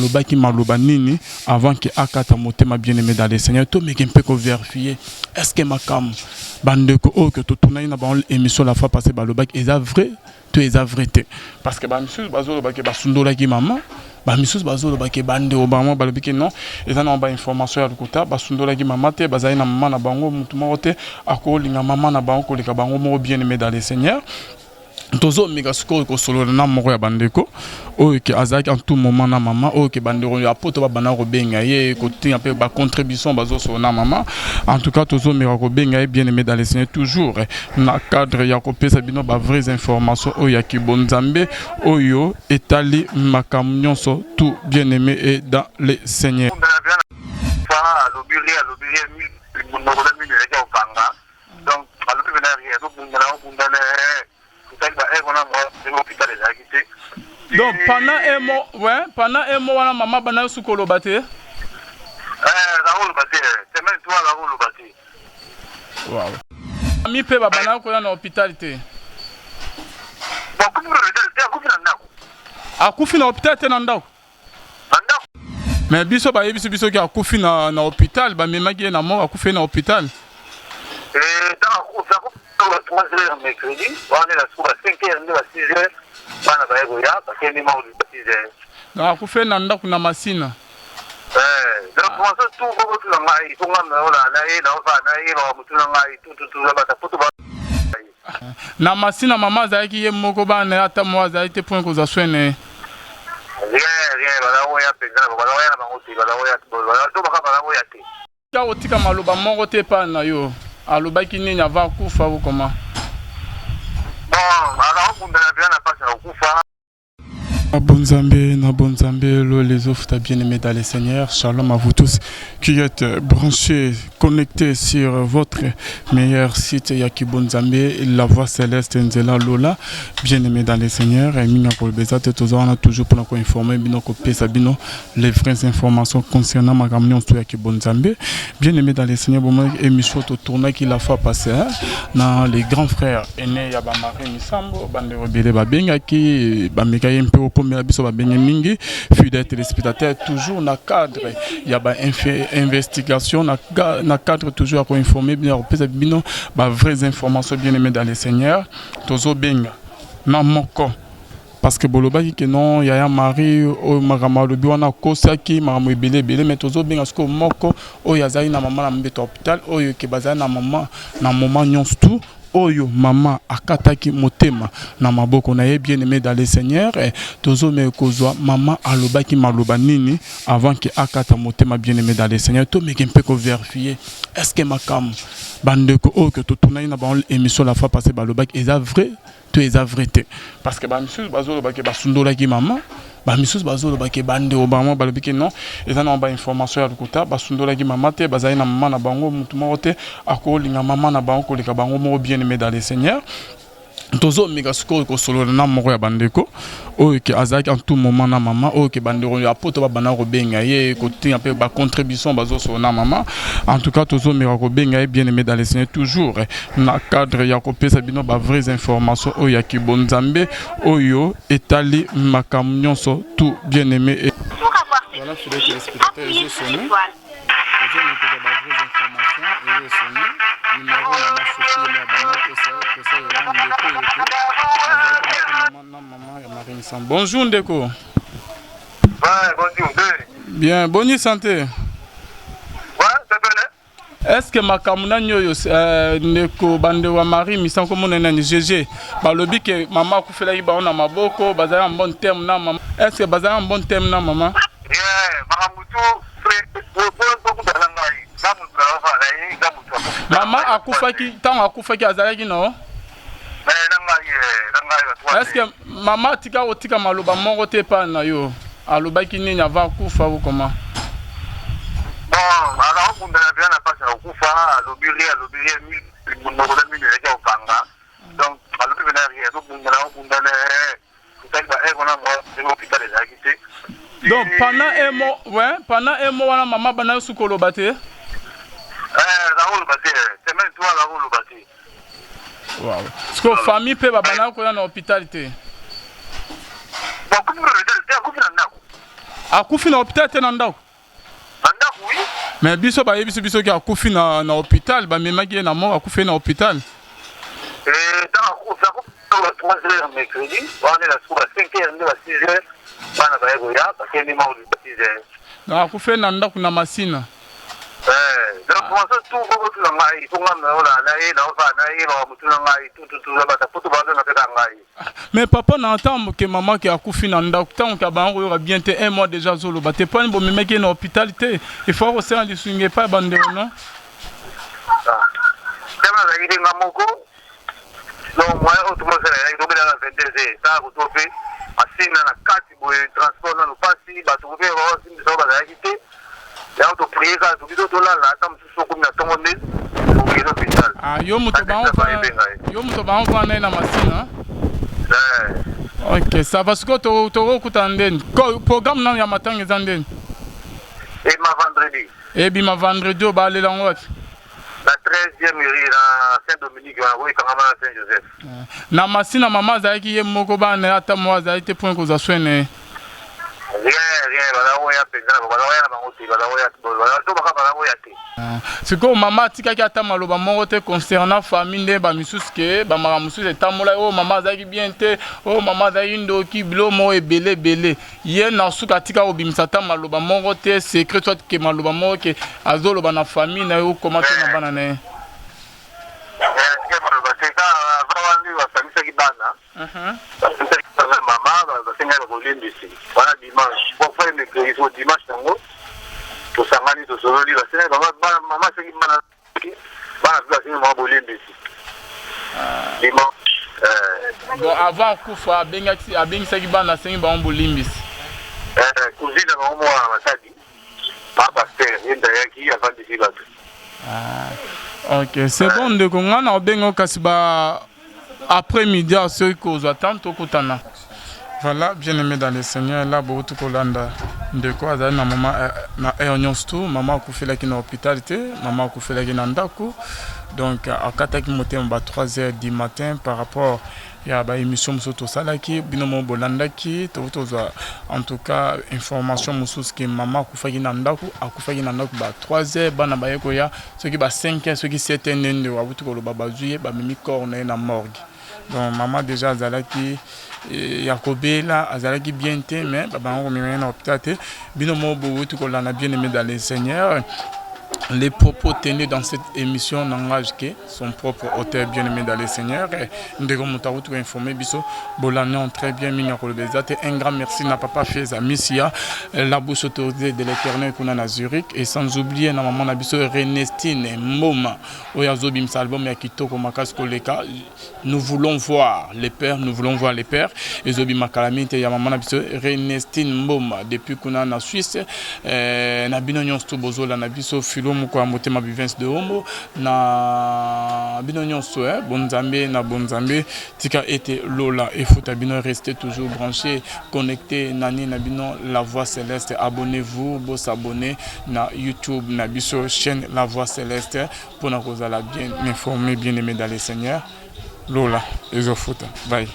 Alobaki maloba nini avant que akata motema? Bien aimé dans le Seigneur, tomeki mpe kovérifier est ce que makambo bandeko oyo ke totournaki na bango émission la fois passée balobaki eza vrai to eza vrai te, parce que bamisusu bazolobaki basundolaki mama, bamisusu bazolobaki bandeko bango balobi ke non, eza na bainformation ya lokuta, basundolaki mama te, bazali na mama na bango, motu moko te akolinga mama na bango koleka bango moko. Bien aimé dans le Seigneur, tozomeka sikoyo kosolola na moko ya bandeko oyo ke azalaki en tout moment na mama, oyo ke bandeko ya poto babanda kobenga ye, kotinga mpe bacontribution, bazosolola na mama. En tout cas, tozomeka kobenga ye, bien aimé dans le Seigneur, toujours na cadre ya kopesa bino bavraies informations oyo ya kibonzambe, oyo etali makambo nyonso tout, bien aimé et dans le Seigneur. Alobi rien, alobi rien, monoko na mino ezalaki kokanga. Donc alobi mpenza rien, azobundana, obundana, totali ba heure wana, ndenge hôpital ezalaki te. Donc pendant un mois, ouais, pendant un mois wana, mama banda yo koloba te? Aza koloba te, semaine to aza koloba te. Wow. Mi mpe babanda koya na hôpital te? Akufi na hôpital te, akufi na ndako. Akufi na hôpital te, na ndako? Na ndako. Mais biso bayebisi biso ki akufi na hôpital, bamemaki ye na mort, akufi ye na hôpital. Ntango akufi, akufi ba 3 heures mercredi wana, na suka ba 5 heures nde ba 6 heures bana baye koya, bakende morgue ba 6 heures. Donc akufi na ndako na Masina? Donc maso tu kokotuna ngai po ngai naola na ye, naofaa na ye, bakamotuna ngai tututu bata poto. Na Masina, mama azalaki ye moko, bana ata moko azalaki te point kozwa soin na ye? Rien, rien, baza koya mpenza, baza koya na bango te, baza koya to baka, baza koya te. Tika kotika maloba moko te epai na yo, alobaki nini avant akufa ou comment? Bon, aza kobundana mpenza na mpasi ya kokufa. Bonzambe, na Bonzambe, les autres bien-aimés dans le Seigneur, shalom à vous tous qui êtes branchés, connectés sur votre meilleur site Yaki Bonzambe, la voix céleste Nzela Lola, bien-aimés dans le Seigneur, et minga kolbeza te tozana toujours pour nous informer bino, kopesa bino les vraies informations concernant makambo nyonso ya Kibonzambe. Bien-aimés dans le Seigneur, bon, émission totournaki la fois passée, hein, na les grands frères aînés ya ba Marie Misambo, bandeko ebele babengaki, bamekaki mpe okomela biso, babenge mingi. Fidèles téléspectateurs, toujours na cadre ya ba investigation, na cadre toujours ya koinformer bino, ya kopesa bino ba vraies informations, bien aimé dans le Seigneur, tozobenga na moko parce que bolobaki ke non, yaya Marie oyo makambo alobi wana akosaki, makambo ebele ebele. Mais tozobenga sikoyo moko oyo azali na mama na mbeto ya hôpital, oyo ke bazali na mama na moment nyonso tout oyo mama akataki motema na maboko na ye. Bien aimé dans le Seigneur, tozomeka kozwa mama alobaki maloba nini avant ke akata motema. Bien aimé dans le Seigneur, tomeki mpe kovérifier est ce que makambo bandeko oyo ke totournaki na bango émission la fois passée balobaki eza vrai to eza vrai te, parce que bamisusu bazolobaki basundolaki mama, bamisusu bazolobaki bandeko bango balobi ke non, eza na bainformation ya lokuta, basundolaki mama te, bazali na mama na bango, motu moko te akolinga mama na bango koleka bango moko. Bien aimé dans le Seigneur, tozomeka sikoyo kosolola na moko ya bandeko oyo ke azalaki en tout moment na mama, oyo ke bandeko ya poto babanda kobenga ye, kotinga mpe bacontribution, bazosolola na mama. En tout cas, tozomeka kobenga ye, bien aimé dans le Seigneur, toujours na cadre ya kopesa bino bavraies informations oyo ya kibonzambe, oyo etali makambo nyonso tout, bien aimé. Voilà, fidèle téléspectateur, ezosone, ozomeka bavraies informations, ezosone numéro mama Sophie ya banda kosalela ndeko oyo te azalaki na mama ya Marie Misambo. Bonjour ndeko. Ouais, bonjour. Bien, boni santé? Ouais, c'est bien. Est ce que makambo nani oyo ndeko, bandeko ya Marie Misambo, komona nani GG, balobi ke mama akufelaki bango na maboko, bazali en bon terme na mama, est ce que bazali en bon terme na mama? Yeah, makambo tu okutana ngai nga motu na ye, nga motu. Mama akufaki, ntango akufaki azalaki no? Na ngai, na ngai. Est ce que mama atika kotika maloba moko te epai na yo, alobaki nini avant akufa ou comment? Bon, aza kobundana mpenza na mpasi ya kokufa, alobi rien, alobi rien, monoko na mino ezalaki ya kokanga. Donc alobi mpenza rien, azobundana, obundana, totali ba heure wana, ndenge hôpital ezalaki te. Donc pendant un mois, ouais, pendant un mois wana, mama banda yo koloba te? Aza koloba te, semaine to aza koloba te. Wow. Siko famille mpe babanda koya na hôpital te? Akufi na hôpital te, akufi na ndako. Akufi na hôpital te, na ndako? Na ndako, oui. Mais biso bayebisi biso ke akufi na hôpital, bamemaki ye na mort, akufi ye na hôpital. Ntango akufi, akufi ba 3 heures mercredi wana, na suku ba 5 heures nde ba 6 heures bana baye koya, bakende morgue ba 6 heures. Donc akufi ye na ndako na Masina. Donc maso tu okotuna ngai po ngai naolala na ye, naofaa na ye, bakamotuna ngai tututu bata poto bazona mpe ka ngai. Mais papa, na ntango ke mama ke akufi na ndako, ntango ke abango koyoka bien te, un mois déjà azoloba te, mpani bomemaki ye na hôpital te? Il faut kosala lisungi epai ya bandeko, non? Teme nazalaki te, nga moko. Donc moyen oyo tomosala ezalaki tobelaka 22 heures, tala koto mpe Masina na kati boye, transport nano pasi, bato mpe baosimbisa oyo bazalaki te. Yango toprie kaka, toki to tolala, ata mosusu okomi na ntongo nde okende hôpital. Ah, yo moto bango, yo moto bango wana ye na Masina. Ok, ça va. Sikoyo tokokutana ndeni? Programme nano ya matanga eza ndeni? Ema vendredi. Ebima vendredi oyo. Balela yango wapi? Na 13e rue, na Saint Dominique wana, oyo ekangama na Saint Joseph. Na Masina, mama azalaki ye moko, bana ata moko azalaki te point kozwa soin na ye? Rien, rien. Baza koya mpenza, baza koya na bango te, baza koya to baka, baza koya te. Sikoyo mama atikaki ata maloba moko te concernant famille, nde bamisusu ke bamakambo mosusu etambolaki, oyo mama azalaki bien te, oyo mama azalaki ndoki, biloko moko ebele ebele? Ye na suka atika kobimisa ata maloba moko te, secret, soit ke maloba moko ke azoloba na famille na ye, okoma te na bana na ye? Atika maloba te. Kaka avant wana basangisaki bana, basangisaki bana, mama basengaki bakolimbisi wana dimanche po mercredi, so dimanche yango tosangani, tosololi, basengaki mama, asengi bana, bana mpe basengi mama bolimbisi dimanche. Bon, avant akufa abengisaki bana, asengi bango bolimbisi. Cousine na bango mwana Matadi, ma pasteur, ye nde ayaki avandisi bato. Ok, c'est bon ndeko, ngai na obenga kasi ba après midi soki kozwa temps tokutana. Voilà, bien aimé dans le Seigneur, là bouti kolanda ndeko azali na mama na heure nyonso tu. Mama akufelaki na hôpital te, mama akufelaki na ndako. Donc akataki motema ba 3 heures du matin. Par rapport ya baémission mosusu tosalaki, bino moko bolandaki, tozwa en tout cas information mosusu ke mama akufaki na ndako, akufaki na ndako ba 3 heures. Bana baye koya soki ba 5 heures, soki 7 heures, nde ndeko abuti koloba bazwi ye, bamemi corps na ye na morgue. Donc mama déjà azalaki ya kobela, azalaki bien te, mais babango komema ye na hôpital te. Bino moko bowuti kolanda. Bien aimé dans le Seigneur, les propos tenus dans cette émission n'engagent que son propre auteur. Bien-aimé dans le Seigneur, ndeko moto akuti koinforme biso, bolandi très bien. Mingi ya koloba eza te. Un grand merci na papa Feza Misia, la bouche autorisée de l'Éternel kuna na Zurich, et sans oublier na mama na biso Renestine Mboma oyo azobimisa album ya kitoko makasi koleka, Nous voulons voir les pères, nous voulons voir les pères, ezobima kala mingi te, ya mama na biso Renestine Mboma depuis kuna na Suisse. Na bino nyonso to bozolanda biso, filo moko ya motema, Bivins de Hombo na bino nyonso, bonzambe na bonzambe, tika ete lola efuta bino. Restez toujours branché, connecté nani na bino La Voix Céleste. Abonnez-vous, bosabonner na YouTube na biso, chaîne La Voix Céleste, mpona kozala bien informé. Bien aimé dans le Seigneur, lola ezofuta. Bye.